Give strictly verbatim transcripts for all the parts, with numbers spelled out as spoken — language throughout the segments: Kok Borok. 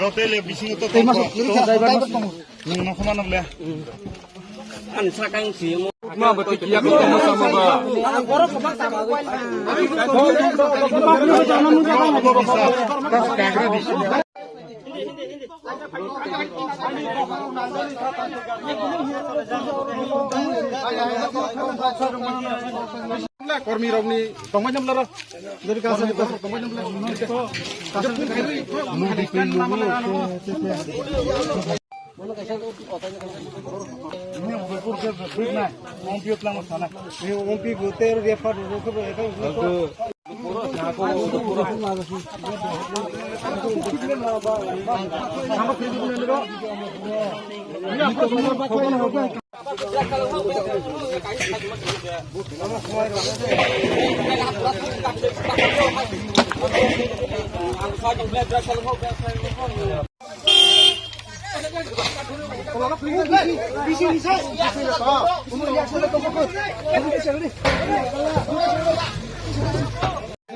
Rotele bisingo to tongkho. Nwng nokho mano ble. Ani sakang si mo. Ma bati kiya ko ma sama ba. Kormi rokni tongmai namla ro. Jadi kasar ni kasar tongmai namla. Kasar ni kasar.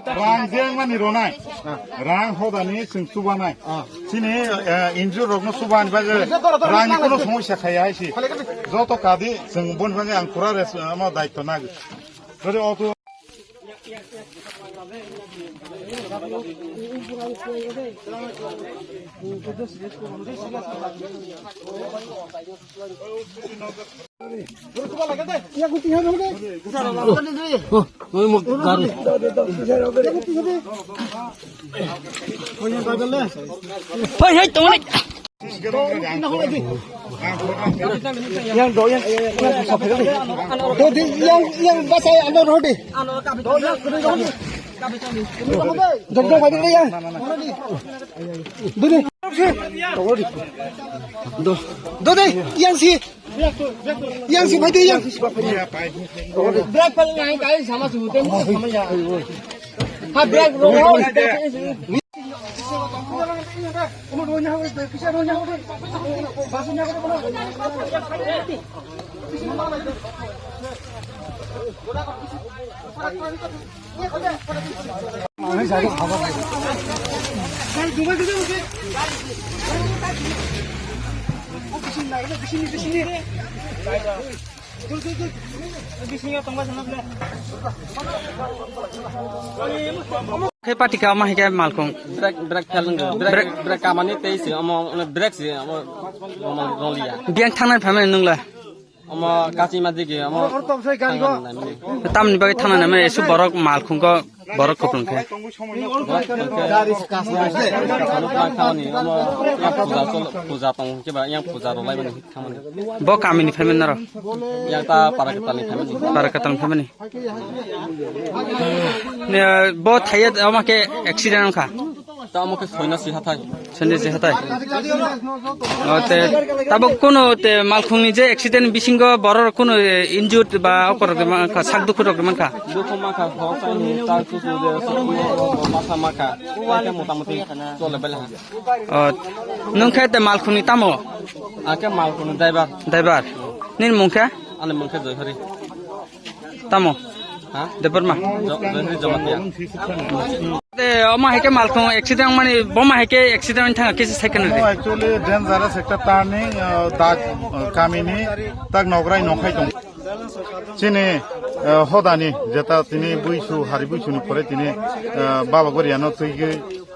Rang jeng mani ronai. Rang hodani chwng chubanai. Chini, eh, injur rokno chubani bagwi rangni kono somosya khaya hai si. Joto kadi chwng boni bagwi ang pura res-, ama daityo nagwi. Jodi auto Phai hai tongni. Yang do yang, yang do di yang yang basai ando rodi. Do yang do yang. Dong dong bai yang. Duni. Do. Do deh yang si. Yang si bai deh yang. Brake paling ngai kai sama su tem sama ya. Ha brake ro. Khe patika omo hai khe malkhung. Brake, brake fail wngkha. Brake, brake, brake kamani tei se omo, omo brake se omo, omo roliya. Biyang thangnai phaimani nwngla? Omo kachima digi, omo. Tamni bagwi thangna naimani esu borok malkhung khe borok kupulung khe. Gari se kasna se. Omo yang puja chol, puja tong khe ba yang puja rwlaimani. Bo kamini phaimani naro? Yang ta Parakatalni phaimani. Parakatalni phaimani. Ne, bo thaiya omo khe accident wngkha? Ta omo khe soina si hathai. Soina si hathai. O te, tabuk kuno te malkhungni je accident bisingo borok kuno, eh, injured ba okor rok mankha, sak dukhu rok mankha? Dukhu mankha, hok ta ni ta kuku de, masa mankha. Motamuti chole bela ha. O, nwng khe te malkhungni tamo? Ang khe malkhungni driver. Driver. Nini mung khe? Ani mung khe Joyhari. Tamo? Ha? Debbarma? Jo-, Joyhari Jamatia. Te, omo hai khe malkhung accident wngmani, boma hai khe accident wngwi thangkha kisa second. Omo actually dangerous ekta turning, uh, dak, uh, kamini, tak nograi nokhai tong. Chini, eh, hodani jeta tini buisu, hari buisuni pore tini, eh, Baba Goriano twiwi,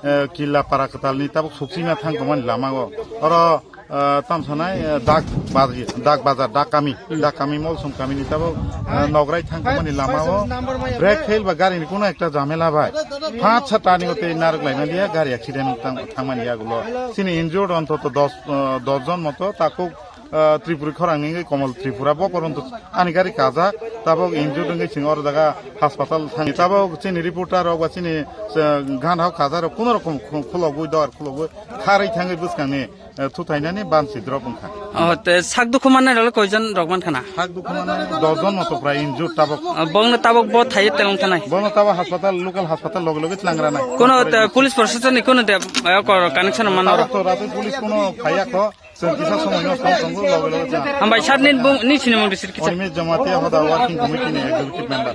eh, Killa Parakatalni tabuk suksima thangkhamani lamao. Oro, eh, tamsanai, eh, dak baj-, dak bazar, dak kami, dak kami Molsom kamini tabuk, eh, nograi thangkhamani lamao. Brake fail ba garini kuno ekta jamela bai. Paanch sat turning o tei narwk laimaliya, gari accident thang-, thangmani yagulo. Chini injured ontoto dos, eh, dos jon moto, takhuk ah, Tripuri khorang ni Komol Tripura bo poronto ani gari kajak, tabok injured wngwi chwng oro jaga hospital thang. Tabok chini reporter rok ba chini, ah, gana hok kajak rok kuno rokom khu-, khulogwi dor khulogwi kharwi thangwi bwskang ni, ah, thuthainani bansi drop wngkha. O, te sak dukhu manai rok koijon rok mankha na? Sak dukhu manai dos jon moto prai injured tabok. O, bongno tabok bo thaiye tei wngkha nai? Bono tabok hospital, local hospital loge loge tlang rana. Kono te police proshashan ni kono te, eh, ko connection manna? Tabok to rato police kono phaiya kho. Chwng kisa somoi no tong tongo, loge loge tlang. Hambai sir, nini bung, nini sinimung district kisa? Oimit Jamatia Hoda Working Committee ni executive member.